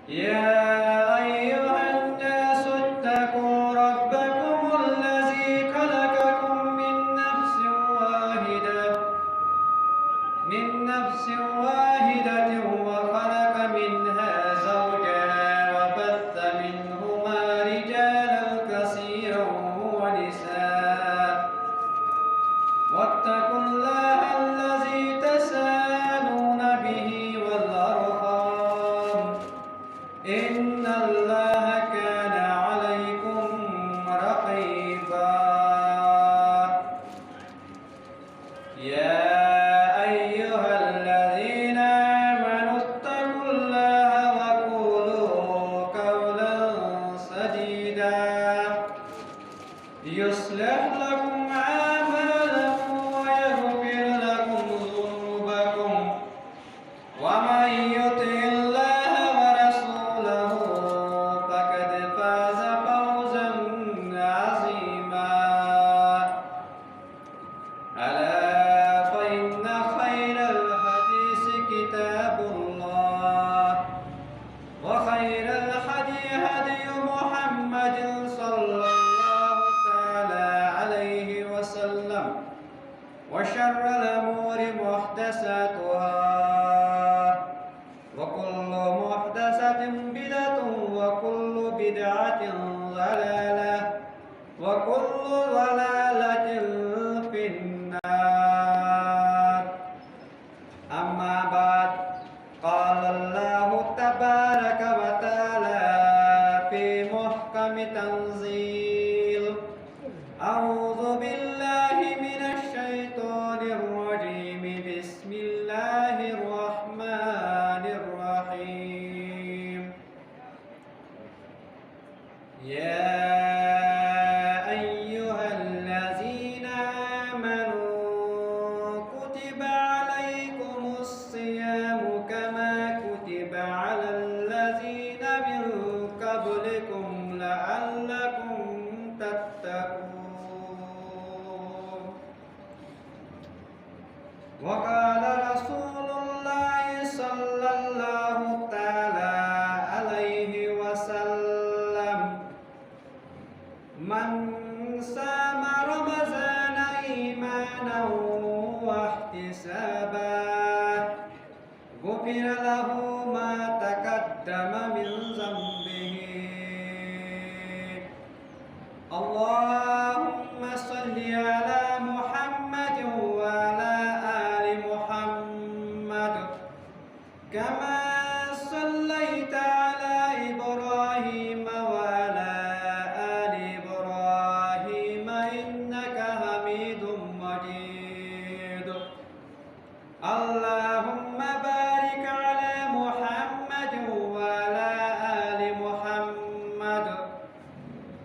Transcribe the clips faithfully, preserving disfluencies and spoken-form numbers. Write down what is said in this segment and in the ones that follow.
يا أيها الناس اتقوا ربكم الذي خلقكم من نفس واحدة من نفس واحدة وخلق منها زوجها وبث منهما رجالا كثيرا ونساء واتقوا الله الذي تساءلون به والأرحام إن الله كان عليكم رقيبا. يا أيها الذين آمنوا اتقوا الله وقولوا قولا سديدا يصلح لكم أعمالكم ويغفر لكم ذنوبكم ومن يطع الله ورسوله فقد فاز فوزا عظيما. ألا فإن خير الحديث كتاب الله وخير الهدي هدي محمد صلى الله تعالى عليه وسلم وشر الأمور محدثاتها وكل محدثة بدعة وكل بدعة ضلالة وكل ضلالة في النار. أما بعد، قال الله تبارك وتعالى في محكم تنزيل: أعوذ بالله من الشيطان الرجيم. بسم الله الرحمن الرحيم. يا أيها الذين آمنوا كتب عليكم الصيام كما كتب على الذين من قبلكم لعلكم تتقون. وقال رسول الله صلى الله تعالى عليه وسلم: من صام رمضان إيمانا واحتسابا غفر له ما تقدم من ذنبه. اللهم صل على محمد وعلى آل محمد كما صليت على إبراهيم وعلى آل إبراهيم إنك حميد مجيد. اللهم بارك على محمد وعلى آل محمد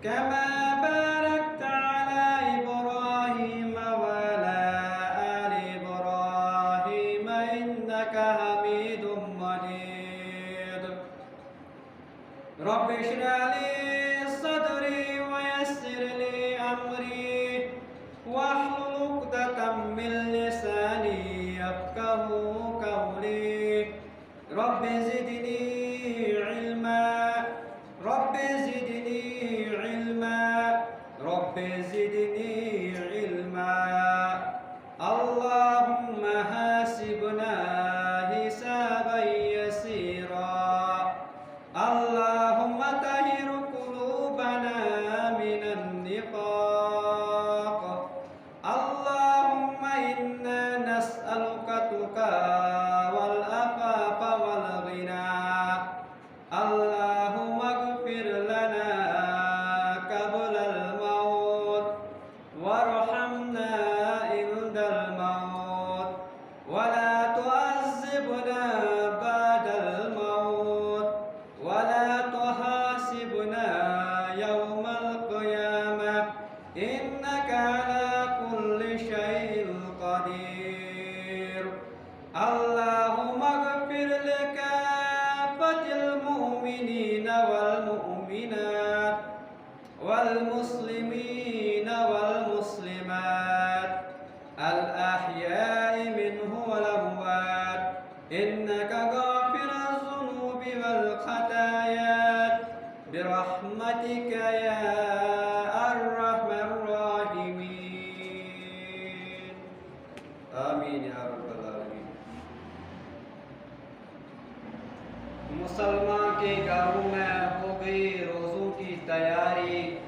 كما باركت على إبراهيم وعلى آل إبراهيم إنك حميد مجيد. رب اشرح لي صدري ويسر لي أمري واحلل عقدة من لساني يفقه قولي. رب زدني علما، رب زدني علما، رب زدني علما. اللهم حاسبنا حسابا يسيرا. اللهم طهر قلوبنا من النفاق. اللهم إنا نسألك التقى والعفاف والغنى. اللهم اغفر لنا قبل الموت وارحمنا عند الموت ولا تعذبنا بعد الموت ولا تحاسبنا يوم القيامة إنك على كل شيء قدير. اللهم اغفر لكافة المؤمنين والمؤمنات والمسلمين والمسلمات الأحياء منهم والأموات إنك غافر الذنوب والخطايا الآيات برحمتك يا أرحم الراحمين. آمين يا رب العالمين. مسلمان کے گھروں میں ہو گئی روزوں کی تیاری،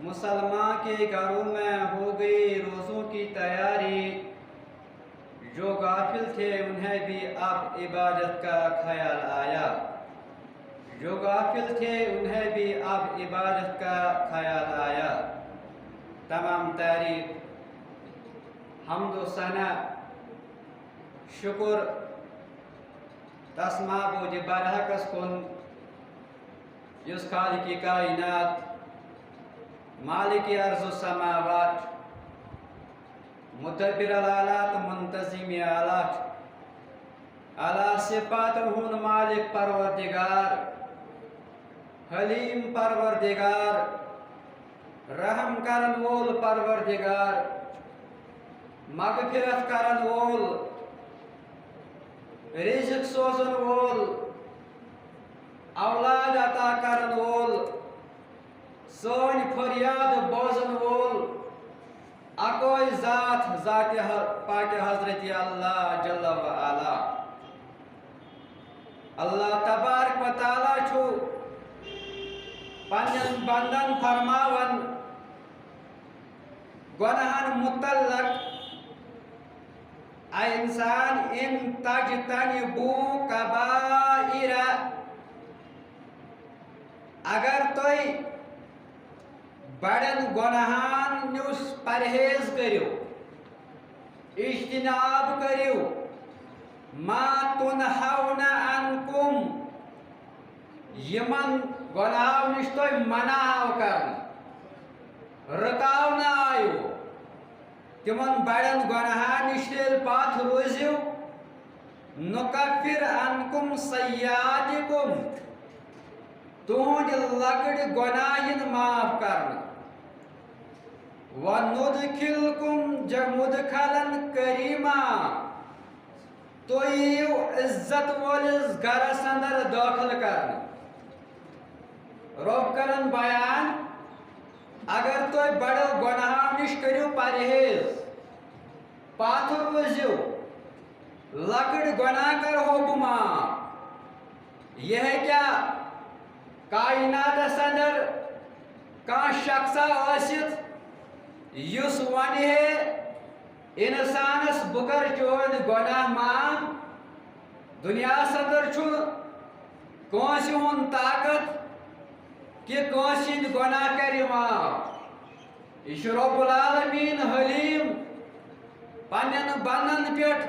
مسلمان کے گھروں میں ہو گئی روزوں کی تیاری، جو غافل تھے انہیں بھی اب عبادت کا خیال آیا، جو غافل تھے انہیں بھی اب عبادت کا خیال آیا۔ تمام تعریف، حمد و ثنا، شکر تس معبود برحقس کن، یُس خالق کائنات، مالک ارض و سماوات، مدبر الحالات، منتظم حالات، اعلیٰ صفاتن ہُنٛد مالک پروردگار، حلیم پروردگار، رحم کرن وول پروردگار، مغفرت کرن وول، رزق سوزن وول، اولاد عطا کرن وول، سٲنۍ فریاد بوزن وول، اکوے ذات، ذات ح-، پاک حضرت اللہ جل و علا۔ اللہ تبارک و تعالیٰ چھُ پننٮ۪ن بندن فرماوان گۄناہن متعلق، اے انسان، ان تجتنبوا کبائر، اگر تُہۍ بڑٮ۪ن گۄناہن نِش پرہیز کٔرِو، اجتناب کٔرِو، ما تنہون عنکم، یِمن گۄناہو نِش تُہۍ منع آو کرنہٕ، رُکاونہٕ آیو، تِمن بڑٮ۪ن گۄناہن نِش ییٚلہِ پتھ روٗزِو، نُکفِر عنکم سیئاتکم، تُہنٛدۍ لۄکٕٹۍ گۄناہ یِن معاف کرنہٕ۔ وندخلکم ج-، مدخلا کریما، تُہۍ یِیِو عزت وٲلِس گرس اندر دٲخل کرنہٕ۔ رۄب کرن بیان، اگر تُہۍ بڑٮ۪و گۄناہو نِش کٔرِو پرہیز، پتھ روٗزِو، لۄکٕٹۍ گۄناہ کرہو بہٕ معاف۔ یہِ ہیٚکیٛاہ کائناتس اندر کانٛہہ شخصا ٲسِتھ یُس ونہِ ہے، انسانس بہٕ کرٕ چٲنۍ گۄناہ معاف؟ دُنیاہس اندر چھُنہٕ کٲنٛسہِ ہُنٛد طاقت کہِ کٲنٛسہِ ہٕنٛدۍ گۄناہ کرِ معاف۔ یہِ چھُ رب العالمین حلیم، پننٮ۪ن بندن پٮ۪ٹھ،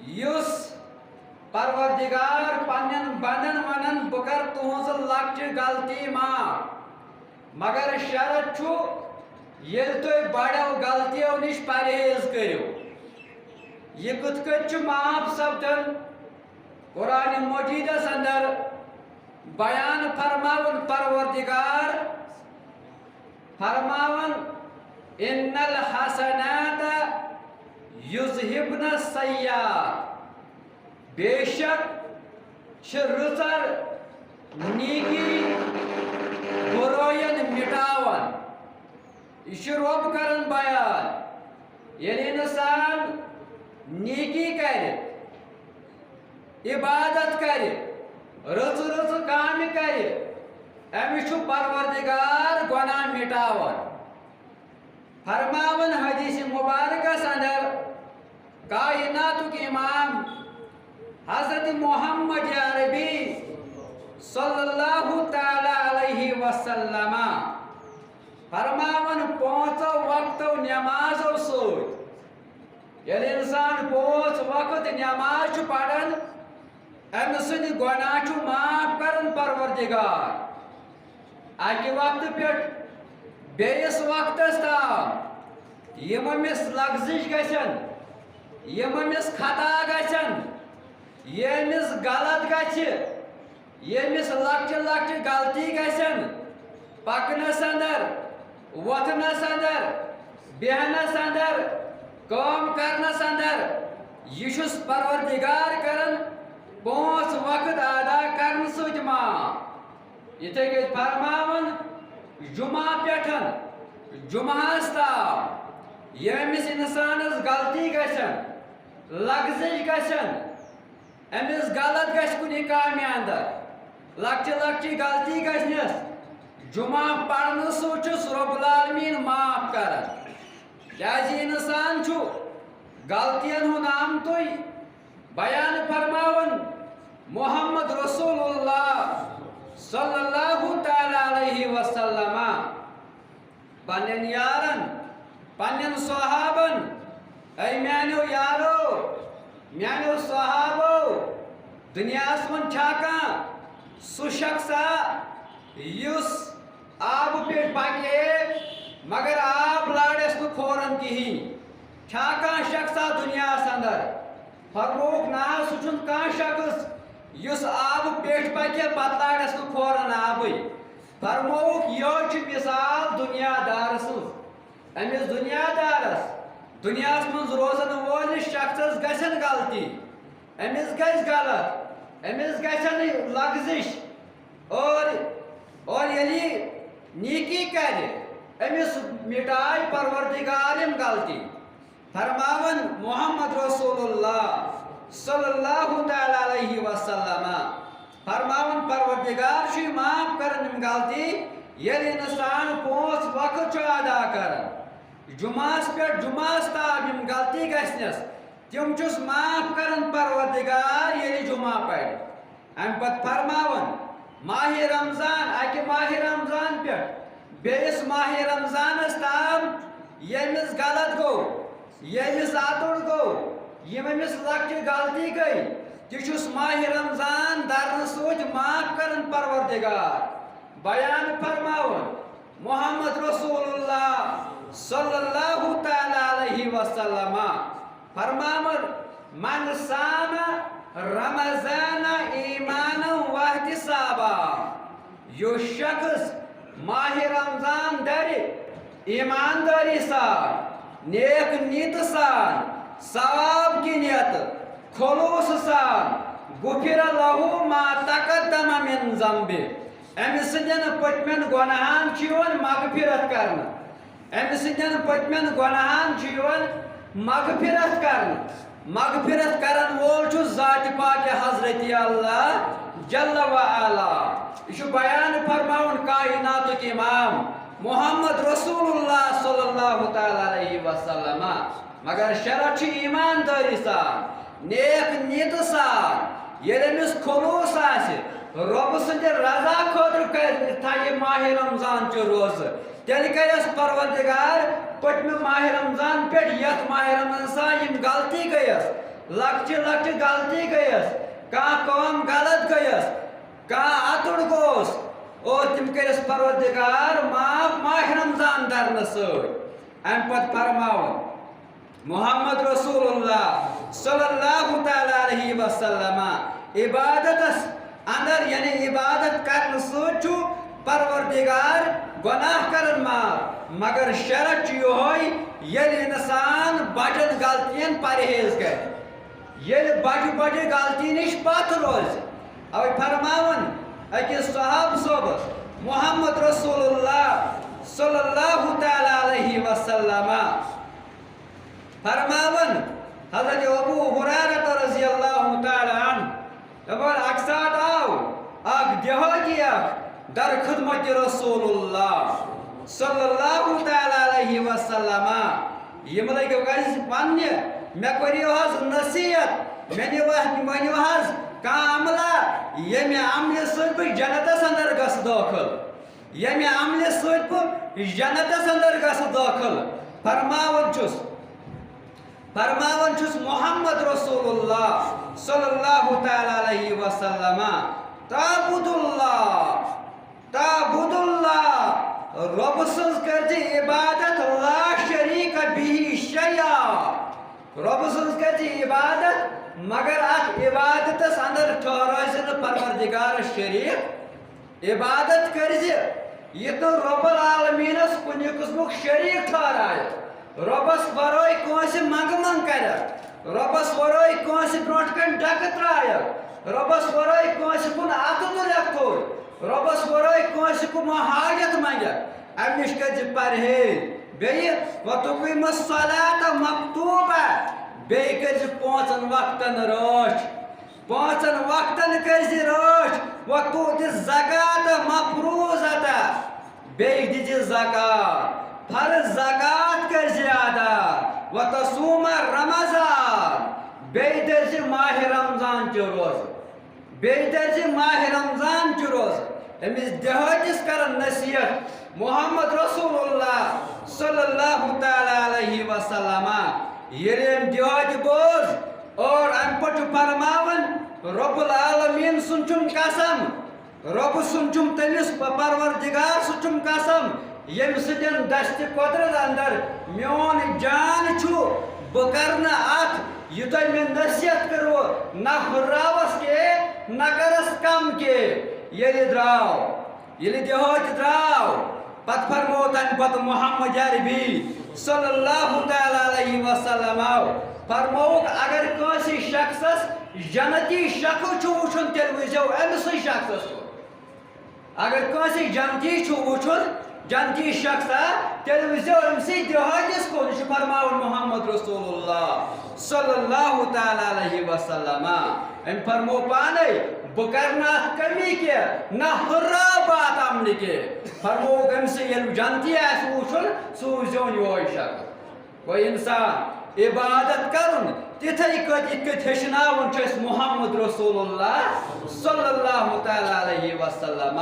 یُس پروردگار پننٮ۪ن بندن ونان، بہٕ کرٕ تُہنٛز لۄکچہِ غلطی معاف، مگر شرط چھُ، ییٚلہِ تُہۍ بڑٮ۪و غلطیو نِش پرہیز کٔرِو۔ یہِ کِتھ کٔنۍ چھُ معاف سپدان؟ قرآن مجیدس اندر بیان فرماوان پروردگار، فرماوان، ان الحسنات یذہبن السیئات، بے شک چھِ رٕژر نیکی برٲیَن مٹاوان۔ یہِ چھُ رۄب کران بیان۔ ییٚلہِ انسان نیکی کرِ، عبادت کرِ، رٕژٕ رٕژٕ کامہِ کرِ، أمِس چھُ پروردگار گۄناہ مٹاوان۔ فرماوان حدیث مبارکس اندر، کائناتُک امام حضرت محمد عربی صلی اللہ تعالیٰ علیہ وسلم فرماوان، پانٛژو وقتو نمازو سۭتۍ ییٚلہِ انسان پانٛژھ وقت نماز چھُ پران، أمۍ سٕنٛدۍ گۄناہ چھُ معاف کران پروردگار۔ اَکہِ وقتہٕ پٮ۪ٹھ بیٚیِس وقتس تام یِم أمِس لغزش گژھن، یِم أمِس خطا گژھن، یہِ أمِس غلط گژھِ، ییٚمِس لۄکچہِ لۄکچہِ غلطی گژھن، پکنس اندر، وۄتھنس اندر، بیہنس اندر، کٲم کرنس اندر، یہِ چھُس پروردگار کران پانٛژھ وقت ادا کرنہٕ سۭتۍ معاف۔ یِتھے کٔنۍ فرماوان جمعہ پٮ۪ٹھ جمعہس تام ییٚمِس انسانس غلطی گژھن، لغزش گژھن، أمِس غلط گژھِ کُنہِ کامہِ اندر، لۄکچہِ لۄکچہِ غلطی گژھنس، جمعہ پرنہٕ سۭتۍ چھُس رب العالمین معاف کران۔ کیازِ انسان چھُ غلطین ہُنٛد آمتُے۔ بیان فرماوان محمد رسول اللہ صلی اللہ تعالی علیہ وسلم پننٮ۪ن یارن، پننٮ۪ن صحابن، اے میانیو یارو، میانیو صحابو، دُنیاہس منٛز چھا کانٛہہ سُہ شخصا یُس آبہٕ پٮ۪ٹھ پکہِ ہے، مگر آب لارٮ۪س نہٕ کھورن کِہیٖنۍ؟ چھا کانٛہہ شخصا دُنیاہس اندر؟ فرمووُکھ، نہ حظ، سُہ چھُنہٕ کانٛہہ شخص یُس آبہٕ پٮ۪ٹھ پکہِ ہے، پتہٕ لارٮ۪س نہٕ کھورن آبٕے۔ فرمووُکھ، یہِ چھُ مثال دُنیا دار سٕنٛز۔ أمِس دُنیا دارس، دُنیاہس منٛز روزن وٲلِس شخصس گژھن غلطی، أمِس گژھِ غلط، أمِس گژھن لغزش، اور اور ییٚلہِ نیکی کرِ، أمِس مٹایہِ پروردگار یِم غلطی۔ فرماوان محمد رسول اللہ صلی اللہ تعالی علیہ وسلم، فرماوان پروردگار چھُ معاف کران یِم غلطی، ییٚلہِ انسان پانٛژھ وقت چھُ ادا کران، جمعہس پٮ۪ٹھ جمعہس تام یِم غلطی گژھنس، تِم چھُس معاف کران پروردگار ییٚلہِ جمعہ پرِ۔ امہِ پتہٕ فرماوان ماہِ رمضان، اکہِ ماہِ رمضان پٮ۪ٹھ بیٚیِس ماہِ رمضانس تام ییٚمِس غلط گوٚو، ییٚمِس اتُر گوٚو، یِم أمِس لۄکچہِ غلطی گٔے، تہِ چھُس ماہِ رمضان درنہٕ سۭتۍ معاف کران پروردگار۔ بیان فرماوان محمد رسول اللہ صلی اللہ تعالی علیہ وسلم فرماوان، من صام رمضان ایمانا واحتسابا، یُس شخص ماہِ رمضان درِ ایمانداری سان، نیک نیت سان، ثواب کی نیت، خلوص سان، غفر لہ ما تقدم من ذنبہ، أمۍ سٕنٛدٮ۪ن پٔتمٮ۪ن گۄناہن چھُ یِوان مغفرت کرنہٕ۔ أمۍ سٕنٛدٮ۪ن پٔتمٮ۪ن گۄناہن چھُ یِوان مغفرت کرنہٕ۔ مغفرت کرن وول چھُ ذاتِ پاکِ حضرتِ اللہ جل و علا۔ یہِ چھُ بیان فرماوُن کائناتُک امام محمد رسول اللہ صلی اللہ تعالی علیہ وسلم۔ مگر شرط چھُ ایمانداری سان، نیک نیت سان۔ ییٚلہِ أمِس خلوص آسہِ، رۄبہٕ سٕنٛدِ رضا خٲطرٕ کرِ، تھایہِ ماہِ رمضان چہِ روزٕ، تیٚلہِ کرٮ۪س پروردگار پٔتمہِ ماہِ رمضان پٮ۪ٹھ یتھ ماہِ رمضانس آیہِ یِم غلطی گٔیس، لۄکچہِ لۄکچہِ غلطی گٔیس، کانٛہہ کٲم غلط گٔیس، کانٛہہ اتُر گوس، اور تِم کرٮ۪س پروردگار معاف ماہِ رمضان درنہٕ سۭتۍ۔ امہِ پتہٕ فرماوُن محمد رسول اللہ صلی اللہ تعالی علیہ وسلم، عبادتس اندر، یعنی عبادت کرنہٕ سۭتۍ چھُ پروردگار گۄناہ کران معاف، مگر شرط چھُ یِہوٚے، ییٚلہِ انسان بجن غلطین پرہیز کرِ، ییٚلہِ بجہِ بجہِ غلطی نِش پتھ روزِ۔ اوے فرماوان أکِس صحابہٕ صٲبس محمد رسول اللہ صلی اللہ تعالی علیہ وسلم، فرماوان حضرت ابو ہریرہ رضی اللہ تعالی عنہ، دپان، اکہِ ساتہٕ آو اکھ دیہاتی اکھ در خدمت رسول اللہ صلی اللہ تعالی علیہ وسلم۔ یِم لٔگۍ اَسہِ وننہِ، مےٚ کٔرِو حظ نصیحت، مےٚ نِو حظ، ؤنِو حظ کانٛہہ عملہ، ییٚمہِ عملہِ سۭتۍ بہٕ جنتس اندر گژھٕ دٲخل۔ ییٚمہِ عملہِ سۭتۍ بہٕ جنتس اندر گژھٕ دٲخل۔ فرماوان چھُس، فرماوان چھُس محمد رسول اللہ صلی اللہ تعالی علیہ وسلم، تعبد اللہ، تعبد اللہ، رۄبہٕ سٕنٛز کٔرزِ عبادت، لا شریک بہ شیئا، رۄبہٕ سٕنٛز کٔرزِ عبادت، مگر اتھ عبادتس اندر ٹھہرٲوزِ نہٕ پروردگارس شریک۔ عبادت کٔرزِ، یہِ نہٕ رب العالمینس کُنہِ قٕسمُک شریٖک ٹھہرایہِ، رۄبس ورٲے کٲنٛسہِ منٛگہٕ منٛگ کرٮ۪کھ، رۄبس ورٲے کٲنٛسہِ برٛونٛٹھ کنہِ ڈکہٕ ترٛایکھ، رۄبَس ورٲے کٲنٛسہِ کُن اَتھٕ تُلٮ۪کھ تھوٚد، رۄبَس ورٲے کٲنٛسہِ کُن حاجت منٛگٮ۪کھ، اَمہِ نِش کٔرۍ زِ پرہیز۔ بیٚیہِ، وَتُقِیمُ الصَّلَاةَ مَکتوٗبَہ، بیٚیہِ کٔرۍ زِ پانٛژَن وقتَن رٲچھ، پانٛژَن وقتَن کٔرۍ زِ رٲچھ، وَتُؤْتِ الزَّکَاةَ مَفْرُوضَةً، بیٚیہِ دِژ زکات، فرض زکات کٔرۍ زِ ادا، وَتَصُومَ رَمَضان، بیٚیہِ دٔرۍ زِ ماہِ رمضان چہِ روزٕ، بیٚیہِ دٔرۍ زِ ماہِ رمضان چہِ روزٕ۔ أمِس دیہٲتِس کرن نصیحت محمد رسول اللہ صلی اللہ تعالیٰ علیہ وسلم۔ ییٚلہِ أمۍ دیہٲتۍ بوز اور اَمہِ پتہٕ چھُ فرماوان، رب العالمین سُنٛد چھُم قسم، رۄبہٕ سُنٛد چھُم، تٔمِس پ-، پروردگار سُنٛد چھُم قسم، ییٚمہِ سۭتۍ دستِ قۄدرت اندر میون جان چھُ، بہٕ کرٕ نہٕ اتھ، یہِ تۄہہِ مےٚ نصیحت کٔروٕ، نہ ہُرراوس کینٛہہ، نہ کرس کم کینٛہہ۔ ییٚلہِ درٛاو، ییٚلہِ دیہٲتۍ درٛاو، پتہٕ فرموو تمہِ پتہٕ محمد عربی صلی اللہ تعالیٰ علیہ وسلم فرمووُکھ، اگر کٲنٛسہِ شخصس جنتی شکل چھُ وٕچھُن، تیٚلہِ وٕچھزیو أمۍ سٕے شخصس کُن۔ اگر کٲنٛسہِ جنتی چھُ وٕچھُن، جنتی شخصا، تیٚلہِ وٕچھزیو أمۍ سٕے دیہٲتِس کُن۔ یہِ چھُ فرماوُن محمد رسول اللہ صلی اللہ تعالیٰ علیہ وسلم۔ أمۍ فرموو پانے، بہٕ کرٕ نہٕ اتھ کمی کینٛہہ، نہ ہُرراو بہٕ اتھ امنہٕ کینٛہہ۔ فرمووُکھ أمۍ سٕے، ییٚلہِ جنتی آسہِ وٕچھُن، سُہ وٕچھزیون یِہوٚے شخص۔ گوٚو انسان عبادت کرُن تِتھے کٔنۍ، یِتھ کٔنۍ ہیٚچھناوُن چھُ اَسہِ محمد رسول اللہ صلی اللہ تعالیٰ علیہ وسلم۔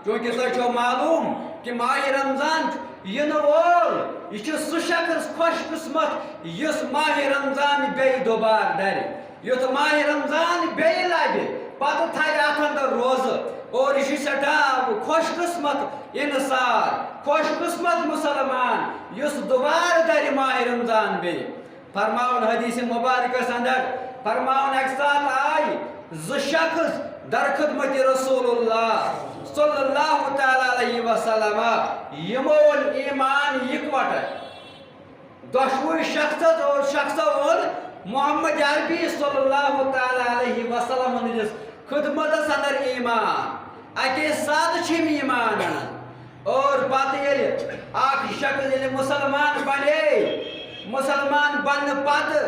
چونکہ تۄہہِ چھو معلوم کہ ماہِ رمضان یِنہٕ وول، یہِ چھُ سُہ شخص خوش قسمت یُس ماہِ رمضان بیٚیہِ دوبارٕ دَرِ۔ یُتھ ماہِ رمضان بیٚیہِ لبہِ، پتہٕ تھاوِ اتھ اندر روزٕ۔ اور یہِ چھُ سٮ۪ٹھاہ خوش قسمت انسان، خوش قسمت مسلمان، یُس دوبارٕ دَرِ ماہِ رمضان بیٚیہِ۔ فرماوُن حدیث مبارکس اندر، فرماوُن اکہِ ساتہٕ آے زٕ شخص در خدمت رسول اللہ صلی اللہ تعالیٰ علیہ وسلم، یِمو اوٚن ایمان یکوٹہٕ۔ دۄشوٕے شخصس اوس، شخصو اوٚن محمد عربی صلی اللہ تعالیٰ علیہ وسلم ہٕنٛدِس خدمتس اندر ایمان۔ اکے ساتہٕ چھِ یِم ایمان انان۔ اور پتہٕ ییٚلہِ اکھ شخص ییٚلہِ مسلمان بنے، مسلمان بننہٕ پتہٕ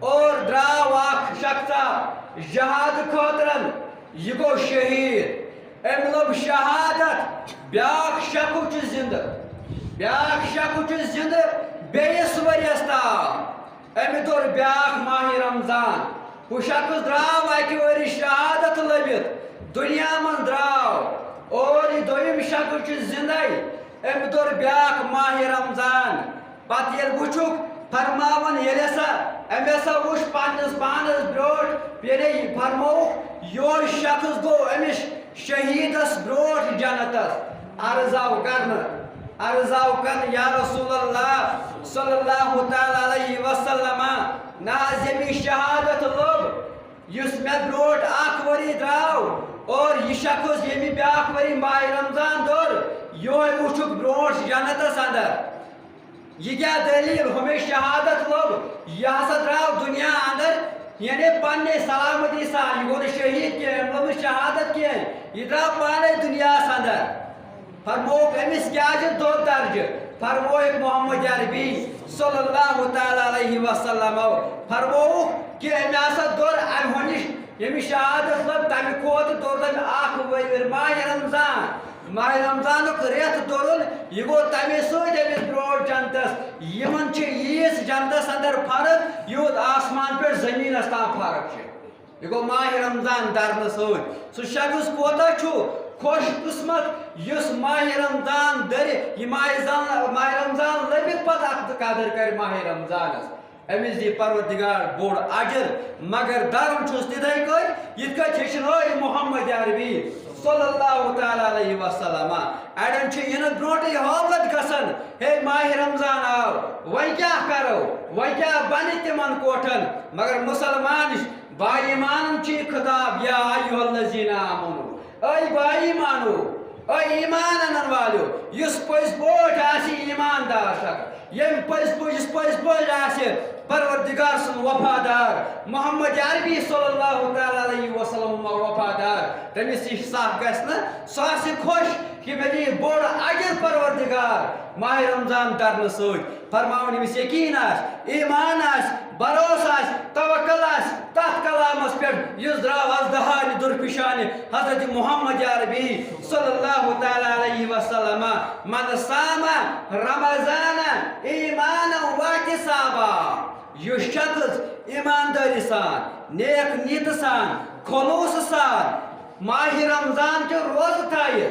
اور درٛاو اکھ شخصا جہاد خٲطرن، یہِ گوٚو شہید۔ أمۍ لوٚب شہادت، بیٛاکھ شخص چھُ زِندٕ، بیٛاکھ شخص چھُ زِندٕ بیٚیِس ؤریَس تام۔ أمۍ دوٚر بیٛاکھ ماہِ رمضان۔ ہُہ شخص درٛاو اَکہِ ؤری شہادت لٔبِتھ، دُنیا منٛز درٛاو، اور یہِ دوٚیِم شخص چھُ زِندَے۔ أمۍ دوٚر بیٛاکھ ماہِ رمضان۔ پتہٕ ییٚلہِ وٕچھُکھ، فرماوان ییٚلہِ ہسا أمۍ ہسا وٕچھ پننِس پانس برٛونٛٹھ، ییٚلہِ یہِ فرمووُکھ، یُہوٚے شخص گوٚو أمِس شہیدس برٛونٛٹھ جنتس۔ عرض آو کرنہٕ، عرض آو کرنہٕ، یا رسول اللہ صلی اللہ تعالیٰ علیہ وسلم، نہ حظ، ییٚمہِ شہادت لوٚب، یُس مےٚ برٛونٛٹھ اکھ ؤری درٛاو، اور یہِ شخص ییٚمہِ بیٛاکھ ؤری ماہِ رمضان دوٚر، یُہوٚے وٕچھُکھ برٛونٛٹھ جنتس اندر۔ یہِ کیٛاہ دٔلیٖل؟ ہُمے شہادت لوٚب، یہِ ہسا درٛاو دُنیا اندر، یعنی پننہِ سلامتی سان، یہِ گوٚو نہٕ شہیٖد کینٛہہ، أمۍ لوٚب نہٕ شہادت کینٛہہ، یہِ درٛاو پانے دُنیاہس اندر۔ فرمووُکھ أمِس کیٛازِ دوٚر درجہٕ؟ فرمووُکھ محمد عربی صلی اللہ تعالیٰ علیہ وسلم، فرمووُکھ کہ أمۍ ہسا دوٚر اَمہِ ہُنِش ییٚمہِ شہادت لٔب، تَمہِ کھۄتہٕ دوٚر تٔمۍ اَکھ ؤرۍ ماہِ رمضان۔ ماہِ رمضانُک رٮ۪تھ دوٚرُن، یہِ گوٚو تَمے سۭتۍ أمِس برٛونٛٹھ جنتَس۔ یِمَن چھِ ییٖژ جنتَس اندر فرق، یوٗت آسمان پٮ۪ٹھ زٔمیٖنَس تام فرق چھِ۔ یہِ گوٚو ماہِ رمضان دَرنہٕ سۭتۍ۔ سُہ شخص کوتاہ چھُ خوش قسمت، یُس ماہِ رمضان دٔرِ، یہِ ماہِ زان-، ماہِ رمضان لٔبِتھ پَتہٕ اَتھ قدر کَرِ ماہِ رمضانَس۔ أمِس دی پروردگار بوٚڑ اجر، مگر درُن چھُس تِتھے کٔنۍ یِتھ کٔنۍ ہیٚچھنٲے محمد عربی صلی اللہ تعالیٰ علیہ وسلم۔ اڑٮ۪ن چھُ یِنہٕ برونٹھٕے ہٲبت گژھان، ہے ماہِ رمضان آو، وۄنۍ کیٛاہ کرو، وۄنۍ کیٛاہ بنہِ تِمن کوٹھن؟ مگر مسلمان با ایمانن چھُ یہِ خطاب، یا ایھا الذین آمنو، اے با ایمانو، اے ایمان انن والیو، یُس پٔزۍ پٲٹھۍ آسہِ ایماندار شخص، ییٚمۍ پٔزۍ پٲٹھۍ، یُس پٔزۍ پٲٹھۍ آسہِ پروردگار سُنٛد وفادار، محمد عربی صلی اللہ تعالیٰ علیہ وسلم وفادار، تٔمِس یہِ صح گژھِ نہ، سُہ آسہِ خۄش کہ مےٚ دِیہِ بوٚڑ اجر پروردگار ماہِ رمضان درنہٕ سۭتۍ۔ فرماوان ییٚمِس یقین آسہِ، ایمان آسہِ، بھروسہٕ آسہِ، توکل آسہِ تتھ کلامس پٮ۪ٹھ یُس درٛاو از دہانہِ درپیشانہِ حضرت محمد عربی صلی اللہ تعالیٰ علیہ وسلم۔ من صام رمضان ایمانا واحتسابا، یُس شخص ایمانداری سان، نیک نیت سان، خلوص سان ماہِ رمضان چہِ روزٕ تھایہِ،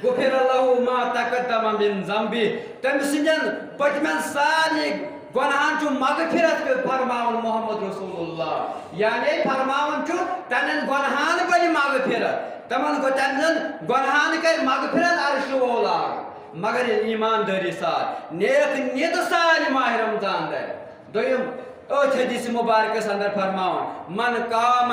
غفر لہ ما تقدم من ذنبہ، تٔمۍ سٕنٛدٮ۪ن پٔتمٮ۪ن سارنٕے گۄناہن چھُ مغفرت کٔر فرماوان محمد رسول اللہ۔ یعنی فرماوان چھُ تمن گۄناہن بنہِ مغفرت، تمن گۄ-، تمن گۄناہن کرِ مغفرت عرشہِ وول آگ۔ مگر ییٚلہِ ایماندٲری سان، نیک نیتہٕ سان ماہِ رمضان درِ۔ دوٚیِم، أتھۍ حدیث مبارکس اندر فرماوان، من قام،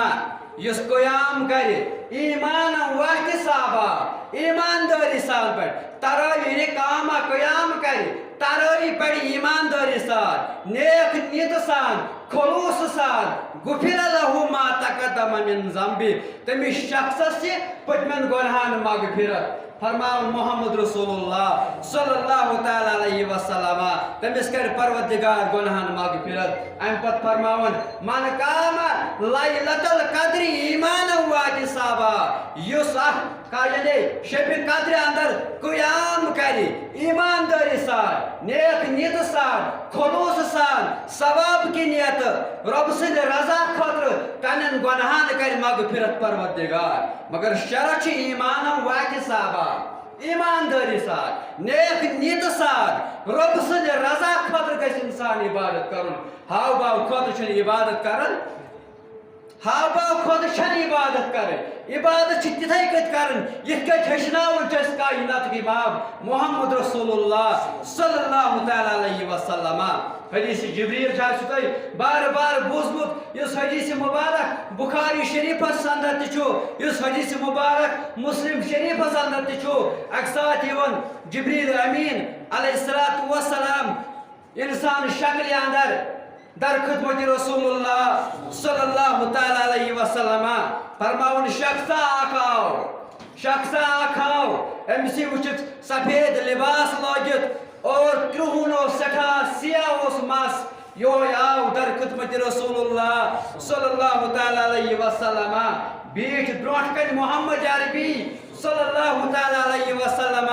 یُس قیام کرِ، ایمانا واحتسابا، ایماندٲری سان پٲٹھۍ، تراوی، یعنی قام، قیام کرِ، تراوی پرِ ایماندٲری سان، نیک نیت سان، خلوص سان، غفر لہ ما تقدم من ذنبہ، تٔمِس شخصس چھِ پٔتمٮ۪ن گۄناہن مغفرت۔ فرماوان محمد رسول اللہ صلی اللہ تعالیٰ علیہ وسلم، تٔمِس کرِ پروردگار گۄناہن مغفرت۔ امہِ پتہٕ فرماوان، من قام لیلۃ القدر ایمانا واحتسابا، یُس اتھ کا-، یعنی شب قدرِ اندر قیام کرِ ایماندٲری سان، نیک نیت سان، خلوص سان، ثواب کہِ نیتہٕ، رۄب سٕنٛدِ رضا خٲطرٕ، تمن گۄناہن کرِ مغفرت پروردگار۔ مگر شرط چھُ ایمانا واحتسابا، ایماندٲری سان، نیک نیت سان، رۄب سٕنٛدِ رضا خٲطرٕ گژھِ انسان عبادت کرُن۔ ہاو باو خٲطرٕ چھُنہٕ عبادت کرُن۔ ہاو باو خٲطرٕ چھنہٕ عبادت کرٕنۍ۔ عبادت چھِ تِتھے کٔنۍ کرٕنۍ، یِتھ کٔنۍ ہیٚچھناوُن چھُ اَسہِ کائناتُک امام محمد رسول اللہ صلی اللہ تعالیٰ علیہ وسلم۔ حدیث جبریل چھُ اَسہِ تۄہہِ بار بار بوٗزمُت، یُس حدیث مبارک بخاری شریفس اندر تہِ چھُ، یُس حدیث مبارک مسلم شریفس اندر تہِ چھُ۔ اکہِ ساتہٕ یِوان جبریل امین علیہ الصلوۃ والسلام انسان شکلہِ اندر در خدمت رسول اللہ صلی اللہ تعالیٰ علیہ وسلم، فرماوان، شخصا اکھ آو، شخصا اکھ آو، أمۍ سٕے وٕچھِتھ سفید لباس لٲگِتھ اور کرٛہُن اوس، سٮ۪ٹھاہ سیاہ اوس مس، یہوے آو در خدمت رسول اللہ صلی اللہ تعالیٰ علیہ وسلم، بیٖٹھۍ برونٛٹھ کنہِ محمد عربی صلی اللہ تعالیٰ علیہ وسلم،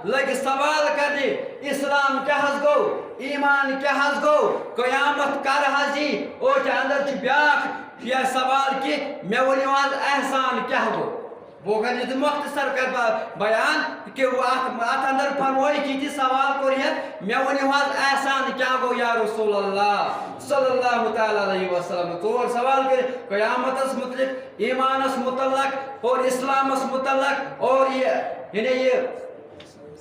لگہِ سوال کرنہِ، اسلام کیٛاہ حظ گوٚو؟ ایمان کیٛاہ حظ گوٚو؟ قیامت کر حظ یی؟ اوچ اندر چھُ بیاکھ یا سوال کہ مےٚ ؤنِو حظ احسان کیٛاہ گوٚو؟ بہٕ کرٕ یہِ مختصر کر بہ-، بیان کہ اتھ، اتھ اندر فرمٲیِتھ یہِ تہِ سوال کوٚر ہیٚتھ، مےٚ ؤنِو حظ احسان کیٛاہ گوٚو یا رسول اللہ صلی اللہ تعالیٰ علیہ وسلم؟ ژور سوال کٔرِتھ، قیامتس متعلق، ایمانس متعلق اور اسلامس متعلق اور یہ، یعنی یہ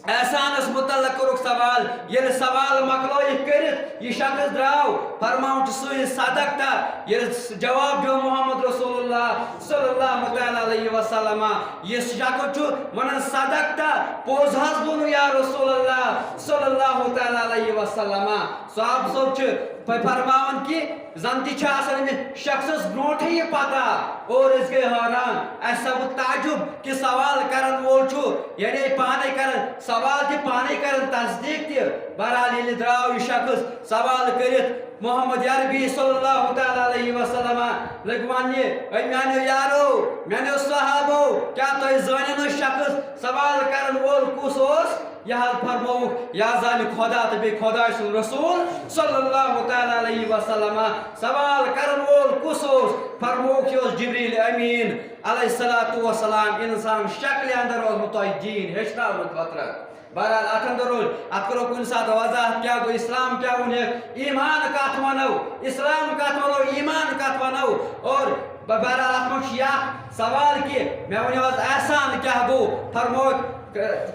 احسانس متعلق کوٚرُکھ سوال۔ ییٚلہِ سوال مۄکلٲیِکھ کٔرِتھ، یہِ شخص درٛاو، فرماوُن چھُ سُے صدقت۔ ییٚلہِ جواب دیُت محمد رسول اللہ صلی اللہ تعالیٰ علیہ وسلم، یہِ شخص چھُ ونان، صدقت، پوٚز حظ ووٚنُو یا رسول اللہ صلی اللہ تعالیٰ علیہ وسلم۔ صحابہ صٲب چھِ ف-، فرماوان کہ زن تہِ چھِ آسان أمِس شخصس برونٹھے یہِ پتہ، اور أسۍ گٔے حٲران، اسہِ سپُد تعجب کہ سوال کرن وول چھُ، یعنی پانے کران سوال تہِ، پانے کران تصدیق تہِ۔ بہرحال ییٚلہِ درٛاو یہِ شخص سوال کٔرِتھ محمد عربی صلی اللہ تعالیٰ علیہ وسلم، لٔگۍ وننہِ، اے میانیو یارو، میانیو صحابو، کیٛاہ تۄہہِ زٲنِو نہٕ شخص سوال کرن وول کُس اوس؟ یہِ حظ فرمووُکھ، یا زانہِ خدا تہٕ بیٚیہِ خداے سُنٛد رسول صلی اللہ تعالیٰ علیہ وسلم۔ سوال کرن وول کُس اوس؟ فرمووُکھ، یہِ اوس جبریل امین علیہ الصلوۃ والسلام، انسان شکلہِ اندر اوسمُت تۄہہِ دیٖن ہیٚچھناونہٕ خٲطرٕ۔ بہرحال، اتھ اندر روز، اتھ کرو کُنہِ ساتہٕ وضاحت، کیٛاہ گوٚو اسلام، کیٛاہ ووٚن ہے، ایمان کتھ ونو، اسلام کتھ ونو، ایمان کتھ ونو، اور ب-، بہرحال، اتھ منٛز چھُ یہِ اکھ سوال کہِ مےٚ ؤنِو حظ، احسان کیٛاہ گوٚو؟ فرمووُکھ،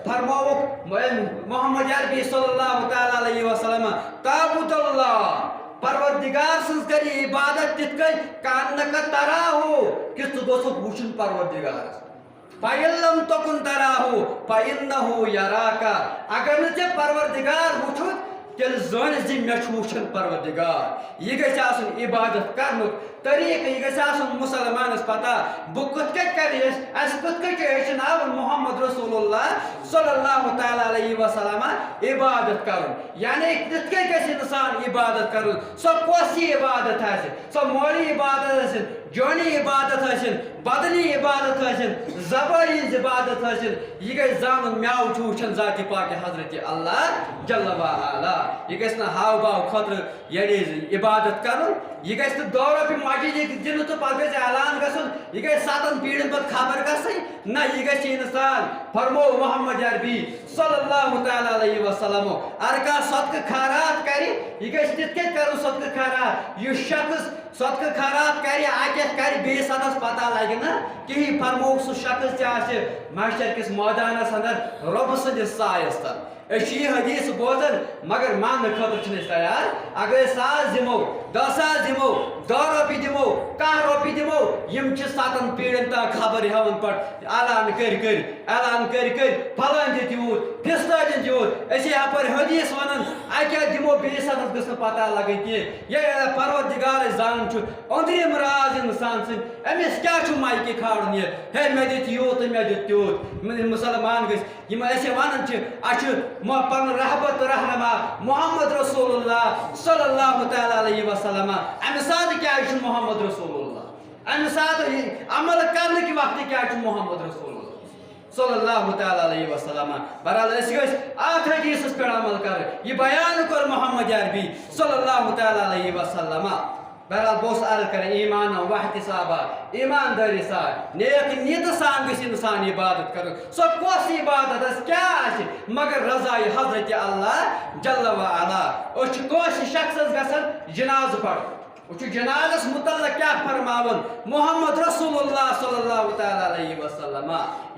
فرمووُکھ محمد عربی صلی اللہ تعالیٰ علیہ وسلم، تعبد اللہ، پروردگار سٕنٛز کٔرِو عبادت تِتھ کٔنۍ، کانک تراہو، کہِ ژٕ گوٚژھُکھ وٕچھُن پروردگارس۔ فَإِن لَّمْ تَكُن تَرَاهُ فَإِنَّهُ يَرَاكَ۔ اگر نہٕ ژےٚ پروردگار وُچھُتھ، تیٚلہِ زٲنِتھ زِ مےٚ چھُ وُچھان پروردگار۔ یہِ گژھِ آسُن عبادت کرنُک طریٖقہٕ، یہِ گژھِ آسُن مُسلمانَس پتہ، بہٕ کِتھ کٔنۍ کرٕ یہِ، اَسہِ کِتھ کٔنۍ چھُ ہیٚچھناوُن محمد رسول اللہ صلی اللہ تعالیٰ علیہ وسلم عبادت کرُن۔ یعنی کِتھ کٔنۍ گژھِ اِنسان عبادت کرُن، سۄ کۄس یہِ عبادت آسہِ، سۄ مٲلی عبادت ٲسِن، جٲنی عبادت ٲسِن، بدنی عبادت ٲسِن، زبٲنی ہٕنٛز عبادت ٲسِن، یہِ گژھِ زانُن، مےٚ چھُ وٕچھان ذاتِ پاکِ حضرت اللہ جل و علا۔ یہِ گژھِ نہٕ ہاو باو خٲطرٕ یعنی عبادت کرُن، یہِ گژھِ نہٕ دہ رۄپیہِ مسجد دِنہٕ تہٕ پتہٕ گژھِ اعلان گژھُن، یہِ گژھِ ستن پیٖرن پتہٕ خبر گژھٕنۍ۔ نہ، یہِ گژھِ اِنسان، فرموو محمد عربی صلی اللہ تعالیٰ علیہ وسلم، اگر کانٛہہ صدقہٕ خیرات کرِ، یہِ گژھِ تِتھ کٔنۍ کرُن صدقہٕ خیرات، یُس شخص صدقہٕ خیرات کرِ، اَتٮ۪تھ کرِ، بیٚیِس اَتَس پتہ لگہِ نہٕ کِہیٖنۍ۔ فرمووُکھ، سُہ شخص تہِ آسہِ محشر کِس مٲدانَس اندر رۄبہٕ سٕنٛدِس سایَس تل۔ أسۍ چھِ یہِ حدیث بوزان، مگر ماننہٕ خٲطرٕ چھِنہٕ أسۍ تیار۔ اگر أسۍ ساس دِمو، دَہ ساس دِمو، دَہ رۄپیہِ دِمو، کاہ رۄپیہِ دِمو، یِم چھِ ستن پیٖرن تام خبر ہٮ۪وان پتہٕ اعلان کٔرۍ کٔرۍ۔ اعلان کٔرۍ کٔرۍ، فلٲنۍ دِتۍ یوٗت، فِستٲنۍ دِتۍ یوٗت۔ أسۍ ہے یپٲرۍ حدیث ونان، اَکہِ اَتھٕ دِمو، بیٚیِس اَتھس گٔژھ نہٕ پتہ لگٕنۍ کینٛہہ۔ یہِ پروردگارے زانان چھُ أنٛدرِم راز اِنسان سٕنٛدۍ، أمِس کیٛاہ چھُ مایکہِ کھالُن یہِ؟ ہے، مےٚ دِتۍ یوٗت تہٕ مےٚ دیُت تیوٗت۔ مُ-، مُسلمان گٔژھۍ، یِم أسۍ ہے ونان چھِ، اَسہِ چھُ مو-، پنُن رہبر تہٕ رہنما محمد رسول اللہ صلی اللہ تعالیٰ علیہ وسلم۔ اَمہِ ساتہٕ کیٛازِ چھُ محمد رسول اللہ؟ اَمہِ ساتہٕ یہِ عمل کرنہٕ کہِ وقتہٕ کیٛازِ چھُ محمد رسول اللہ صلی اللہ تعالیٰ علیہ وسلم؟ بہرحال، أسۍ گٔژھۍ اَتھ حدیثس پٮ۪ٹھ عمل کرٕنۍ۔ یہِ بیان کوٚر محمد عربی صلی اللہ تعالیٰ علیہ وسلم۔ بہرحال، بہٕ اوسُس عرض کران، ایمانا و احتسابا، ایماندٲری سان، نیک نیتہٕ سان گژھِ انسان عبادت کرُن۔ سۄ کۄس عبادت آسہِ، کیٛاہ آسہِ، مگر رضایہِ حضرت اللہ جل و علا۔ أسۍ چھِ کٲنٛسہِ شخصس گژھان جنازٕ پرُن۔ وۄنۍ چھُ جنازس متعلق کیٛاہ فرماوُن محمد رسول اللہ صلی اللہ تعالیٰ علیہ وسلم؟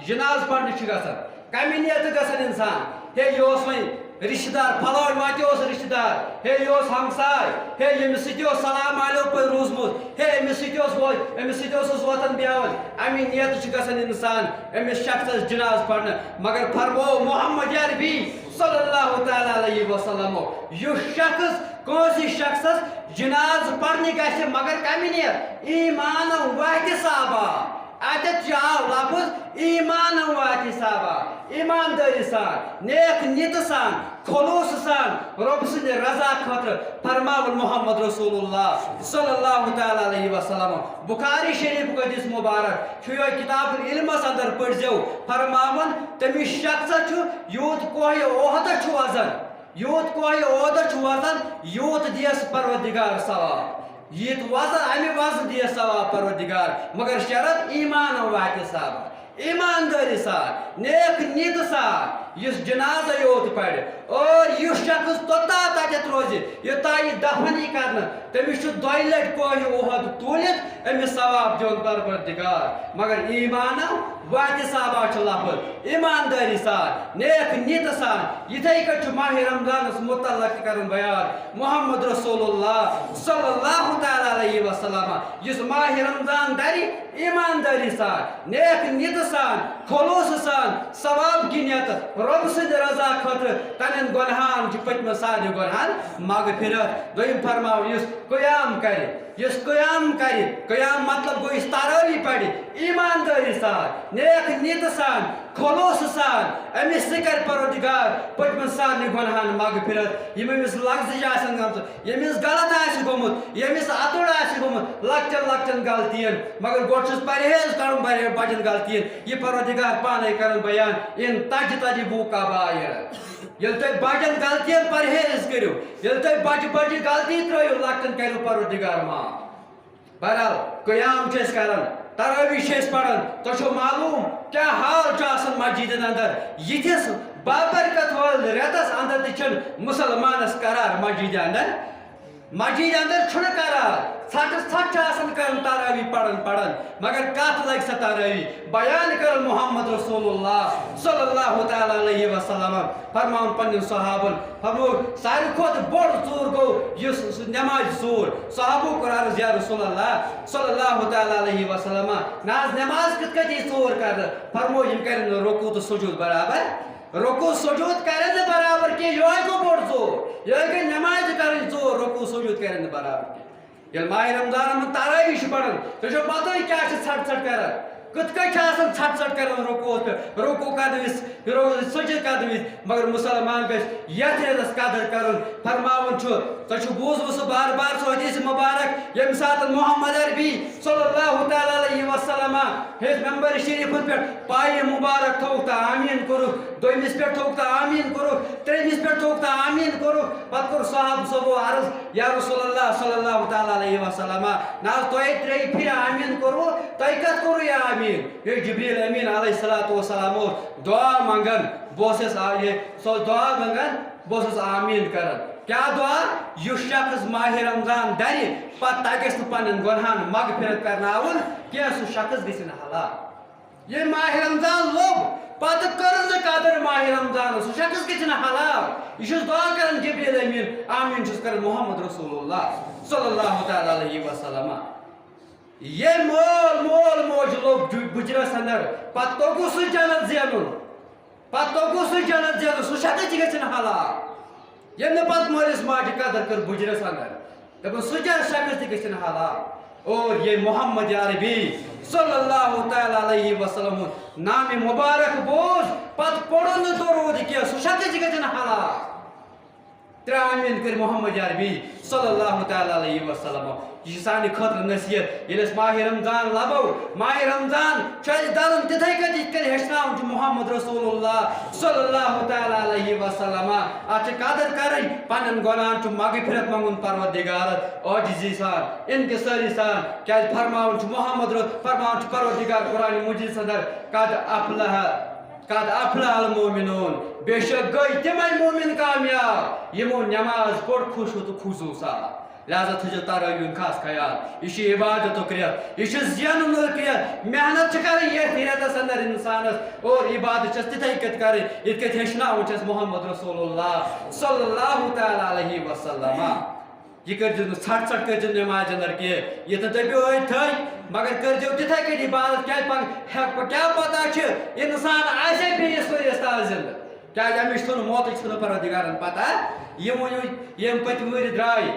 جناز پرنہِ چھُ گژھان، کمہِ نیتہٕ گژھان انسان؟ ہے، یہِ اوس وۄنۍ رشتہٕ دار، پھلٲنۍ ما تہِ اوس رشتہٕ دار، ہے، یہِ اوس ہمساے، ہے، ییٚمِس سۭتۍ اوس سلام علیکم پٲٹھۍ روٗزمُت، ہے، أمِس سۭتۍ اوس وۄ-، أمِس سۭتۍ اوسُس وۄتھان بیٚہوان۔ امی نیتہٕ چھُ گژھان انسان أمِس شخصس جناز پرنہٕ۔ مگر فرموو محمد عربی صلی اللہ تعالیٰ علیہ وسلم، یُس شخص کٲنٛسہِ شخصس جناز پرنہِ گژھِ، مگر کمہِ نیت؟ ایمانا و احتسابا۔ اتٮ۪تھ چھُ آو لفظ ایمانا و احتسابا، ایماندٲری سان، نیک نیتہٕ سان، خلوص سان، رۄب سٕنٛدِ رضا خٲطرٕ۔ فرماوُن محمد رسول اللہ صلی اللہ تعالیٰ علیہ وسلم۔ بخاری شریفُک حدیث مبارک چھُ یِہوٚے، کتاب العلمس اندر پٔرزیو۔ فرماوُن، تٔمِس شخصس چھُ یوٗت کوہہِ احدس چھُ وزن، یوٗت کوہہِ احدس چھُ وزن، یوٗت دِیس پروردگار ثواب۔ ییٖتۍ وزن، امہِ وزن دِیس ثواب پروردگار، مگر شرط ایمانا و احتسابا، ایماندٲری سان، نیک نیتہٕ سان، یُس جنازے یوت پرِ۔ اور یُس شخص توٚتام تتٮ۪تھ روزِ، یوٚتام یہِ دفن یی کرنہٕ، تٔمِس چھُ دۄیہِ لٹہِ کوہہِ احد تُلِتھ أمِس ثواب دِوان پروردگار۔ مگر ایمانا و احتسابا چھُ لفظ، ایماندٲری سان، نیک نیتہٕ سان۔ یِتھے کٔنۍ چھُ ماہِ رمضانس متعلق تہِ کرُن بیان۔ محمد رسول اللہ صلی اللہ تعالیٰ علیہ وسلم، یُس ماہِ رمضان درِ، ایماندٲری سان، نیک نیتہٕ سان، خلوص سان، ثواب گِنیت، رۄب سٕنٛدِ رضا خٲطرٕ، تنن گۄنہان چھِ پٔتمٮ۪ن سارنٕے گۄنہان مغفرت۔ دوٚیِم فرماو، یُس قیام کرِ، یُس قیام کرِ، قیام مطلب گوٚو یُس تراویح پرِ، ایماندٲری سان، نیک نیتہٕ سان، خلوص سان، أمِس تہِ کرِ پروردگار پٔتمٮ۪ن سارنٕے گۄنہان مغفرت، یِم أمِس لغزش آسن گٔمژٕ، ییٚمِس غلط آسہِ گوٚمُت، ییٚمِس اَتُر آسہِ گوٚمُت لۄکچن لۄکچن غلطین، مگر گۄڈٕ چھُس پرہیز کرُن بڑٮ۪ن بجن غلطین۔ یہِ پروردگار پانے کران بیان، ان تجتنبوا کبائر۔ ییٚلہِ تُہۍ بجن غلطین پرہیز کٔرِو، ییٚلہِ تُہۍ بجہِ بجہِ غلطی ترٲیِو، لۄکٹن کریو پروردگار معاف۔ بہرحال، قیام چھِ أسۍ کران، تراویح چھِ أسۍ پران۔ تۄہہِ چھو معلوم کیٛاہ حال چھُ آسان مسجدن اندر؟ یِتھِس بابرکت وٲلۍ رٮ۪تس اندر تہِ چھِنہٕ مسلمانس قرار مسجدِ اندر۔ مسجد اندر چھُنہٕ قرار، ژھٹہٕ ژھٹھ چھِ آسان کران تراویح پران پران، مگر کتھ لگہِ سۄ تراویح؟ بیان کران محمد رسول اللہ صلی اللہ تعالیٰ علیہ وسلم، فرماوان پننٮ۪ن صحابن، فرمو، ساروی کھۄتہٕ بوٚڑ ژوٗر گوٚو یُس نماز ژوٗر۔ صحابو کوٚر عرض، یا رسول اللہ صلی اللہ تعالیٰ علیہ وسلم، نہ حظ، نماز کِتھ کٔنۍ یی ژوٗر کرنہٕ؟ فرمو، یِم کرن نہٕ رکوع تہٕ سجود برابر۔ رکوع سجود کرن نہٕ برابر کینٛہہ، یہوے گوٚو بوٚڑ ژوٗر، یہوے گٔے نمازِ کرٕنۍ ژوٗر، رکوع سجود کرن نہٕ برابر کینٛہہ۔ ییٚلہِ ماہِ رمضانس منٛز تراویح چھِ پران، تُہۍ چھو پتہٕے کیٛاہ چھِ ژھٹہٕ ژھٹہٕ کران، کِتھ کٔنۍ چھِ آسان ژھٹہٕ ژھٹہٕ کران رکوعس پٮ۪ٹھ، رکوع کرنہٕ وِزِ، رو-، سجدٕ کرنہٕ وِزِ، مگر مسلمان گژھِ یتھ رٮ۪تس قدر کرُن۔ فرماوان چھُ، تۄہہِ چھُ بوٗزمُت سُہ بار بار سُہ حدیث مبارک، ییٚمہِ ساتہٕ محمد عربی صلی اللہ تعالیٰ علیہ وسلم ہیٚژ ممبر شریفس پٮ۪ٹھ پایہِ مبارک تھوٚوُکھ تہٕ آمین کوٚرُکھ، دوٚیمِس پٮ۪ٹھ تھوٚوُکھ تہٕ آمین کوٚرُکھ، ترٛیٚیمِس پٮ۪ٹھ تھوٚوُکھ تہٕ آمین کوٚرُکھ۔ پتہٕ کوٚر صحابہٕ صٲبو عرض، یا رسول اللہ صلی اللہ تعالیٰ علیہ وسلم، نہ حظ تۄہے ترٛیٚیہِ پھرِ آمین کوٚروٕ، تۄہہِ کتھ کوٚروٕ یہِ آمین؟ یہِ جبریل امین علیہ الصلوۃ والسلام اوس دعا منگان، بہٕ اوسُس آ-، یہِ، سُہ اوس دعا منگان، بہٕ اوسُس آمین کران۔ کیٛاہ دعا؟ یُس شخص ماہِ رمضان درِ، پتہٕ تگٮ۪س نہٕ پننٮ۪ن گۄنہان مغفرت کرناوُن کینٛہہ، سُہ شخص گژھِ نہٕ ہلاک۔ ییٚلہِ ماہِ رمضان لوٚگ، پتہٕ کٔر نہٕ قدر ماہِ رمضانس، سُہ شخص گژھِ نہٕ ہلاک۔ یہِ چھُس دعا کران جبریل امین، آمین چھُس کران محمد رسول اللہ صلی اللہ تعالیٰ علیہ وسلم۔ ییٚلہِ مول، مول موج لوٚگ جُ-، بُجرس اندر، پتہٕ توٚگُس سُہ جنت زینُن، پتہٕ توٚگُس سُہ جنت زینُن، سُہ شخص تہِ گژھِ نہٕ ہلاک۔ ییٚمۍ نہٕ پتہٕ مٲلِس ماجہِ قدر کٔر بُجرس اندر، دپان سُہ جنت شخص تہِ گژھِ نہٕ ہلاک۔ اور ییٚلہِ محمد عربی صلی اللہ تعالیٰ علیہ وسلم ہُنٛد نامِ مبارک بوز، پتہٕ پوٚرُن نہٕ درود کینٛہہ، سُہ شخص تہِ گژھِ نہٕ ہلاک۔ ترٛےٚ آمین کٔرۍ محمد عربی صلی اللہ تعالیٰ علیہ وسلم۔ یہِ چھِ سانہِ خٲطرٕ نصیحت۔ ییٚلہِ أسۍ ماہِ رمضان لبو، ماہِ رمضان چھُ اَسہِ دَرُن تِتھَے کٔنۍ، یِتھ کٔنۍ ہیٚچھناوُن چھُ محمد رسول اللہ صلی اللہ تعالیٰ علیہ وسلم۔ اَتھ چھِ قدر کَرٕنۍ، پنٛنٮ۪ن گۄناہَن چھُ مغفرت منٛگُن پروردگارَس عاجزی سان، انکسٲری سان، کیٛازِ فرماوُن چھُ محمد رس-، فرماوُن چھُ پروردگار قرآن مجیدَس اندر، قد افلح قد افلح المؤمنون، بے شک گٔے تِمے مومن کامیاب، یِمو نماز پٔر خشوع تہٕ خضوع سان۔ لہذا تھٲیزیو تراویح ہُنٛد خاص خیال۔ یہِ چھُ عبادتُک رٮ۪تھ، یہِ چھُ زینُنُک رٮ۪تھ۔ محنت چھِ کرٕنۍ یتھ رٮ۪تس اندر انسانس، اور عبادت چھس تِتھے کٔنۍ کرٕنۍ، یِتھ کٔنۍ ہیٚچھناوُن چھس محمد رسول اللہ صلی اللہ تعالیٰ علیہ وسلم۔ یہِ کٔرۍزیو نہٕ ژھٹھ ژھٹھ کٔرۍزیو نمازِ اندر کینٛہہ، یہِ نہٕ دٔپِو أتھۍ تھٲے، مگر کٔرۍزیو تِتھے کٔنۍ عبادت، کیٛازِ پگاہ ہٮ۪کہٕ بہٕ، کیٛاہ پتہ چھِ انسان آسے بیٚیِس ؤریَس تام زندٕ، کیٛازِ أمِس چھُنہٕ موتٕچ چھُنہٕ پروردگارن پتہ۔ یِمو یِم، یِم پٔتمہِ ؤرۍ درٛاے،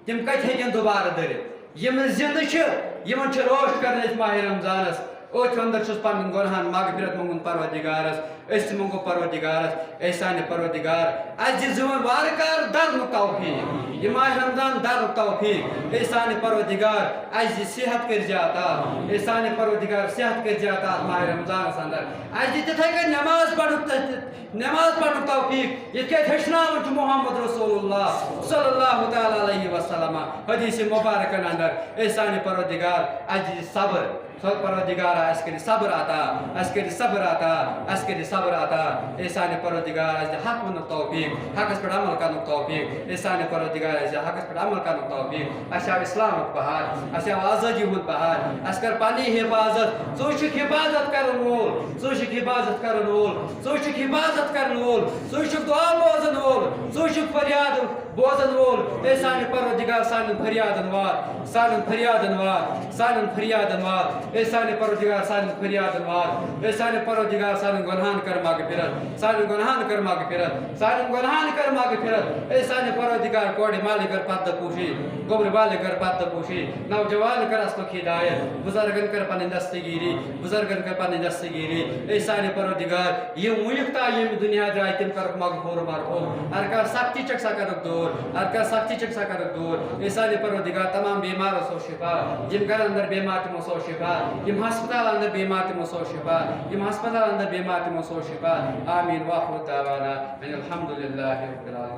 تِم کتہِ ہیٚکن دوبارٕ دٔرِتھ؟ یِم زندٕ چھِ، یِمن چھِ روش کرٕنۍ أتھۍ ماہِ رمضانس۔ أتھۍ اندر چھُس پننٮ۪ن گۄنہن مغفرت منٛگُن پروردگارس۔ أسۍ تہِ منٛگو پروردگارس، اے سانہِ پروردگار، اسہِ دِ زٕ وۄنۍ وارٕ کارٕ درنُک توفیق، یہِ ماہِ رمضان درنُک توفیق۔ اے سانہِ پروردگار، اسہِ دِ صحت کٔرۍ زِ عطا۔ اے سانہِ پروردگار، صحت کٔرۍ زِ عطا ماہِ رمضانس اندر۔ اسہِ دِ تِتھے کٔنۍ نماز پرنُک تہ-، نماز پرنُک توفیق، یِتھ کٔنۍ ہیٚچھناوُن چھُ محمد رسول اللہ صلی اللہ تعالیٰ علیہ وسلم حدیث مبارکن اندر۔ اے سانہِ پروردگار، اسہِ دِ صبر۔ سۄ پروردگارا، اسہِ کٔرِ صبر عطا، اسہِ کٔرِ صبر عطا، اسہِ کٔرِ صبر عطا۔ اے سانہِ پروردگار، اسہِ دِ حق وننُک توفیق، حقس پٮ۪ٹھ عمل کرنُک توفیق۔ اے سانہِ پروردگار، اسہِ دِ حقس پٮ۪ٹھ عمل کرنُک توفیق۔ اسہِ آو اسلامُک بہار، اسہِ آو آزٲدی ہُنٛد بہار۔ اسہِ کر پننی حفاظت۔ ژٕ چھُکھ حفاظت کرن وول، ژٕ چھُکھ حفاظت کرن وول، ژٕ چھُکھ حفاظت کرن وول، ژٕ چھُکھ دعا بوزن وول، ژٕ چھُکھ فریاد بوزن وول۔ اے سانہِ پروردگار، سانٮ۪ن فریادن وات، سانٮ۪ن فریادن وات، سانٮ۪ن فریادن وات۔ اے سانہِ پروردگار، سانٮ۪ن فریادن وات۔ اے سانہِ پروردگار، سانٮ۪ن گۄنہان کر مغفرت، سانٮ۪ن گۄنہان کر مغفرت، سانٮ۪ن گۄنہان کر مغفرت۔ اے سانہِ پروردگار، کورِ مالہِ کر پردٕ پوشی، گوٚبرِ مالہِ کر پردٕ پوشی، نوجوان کر اصلُک ہدایت، بزرگن کر پنٕنۍ دستگیری، بزرگن کر پنٕنۍ دستگیری۔ اے سانہِ پروردگار، یِم وُنیُک تام ییٚمہِ دُنیا درٛاے، تِم کرُکھ مغفور مرحوم۔ ہر کانٛہہ سختی چھکھ سا کرُکھ دوٗر، ہر کانٛہہ سختی چھکھ سا کرُکھ دوٗر۔ اے سانہِ پروردگار، تمام بیمارو سوز شفا، یِم گرن اندر بیمار تِمو سوز شفا، یِم ہسپتال اندر بیمار تِمو سوز شفا، یِم ہسپتال اندر بیمار تِمو سوز شفا۔ آمین۔ وآخر دعوانا ان الحمد للہ رب العالمین۔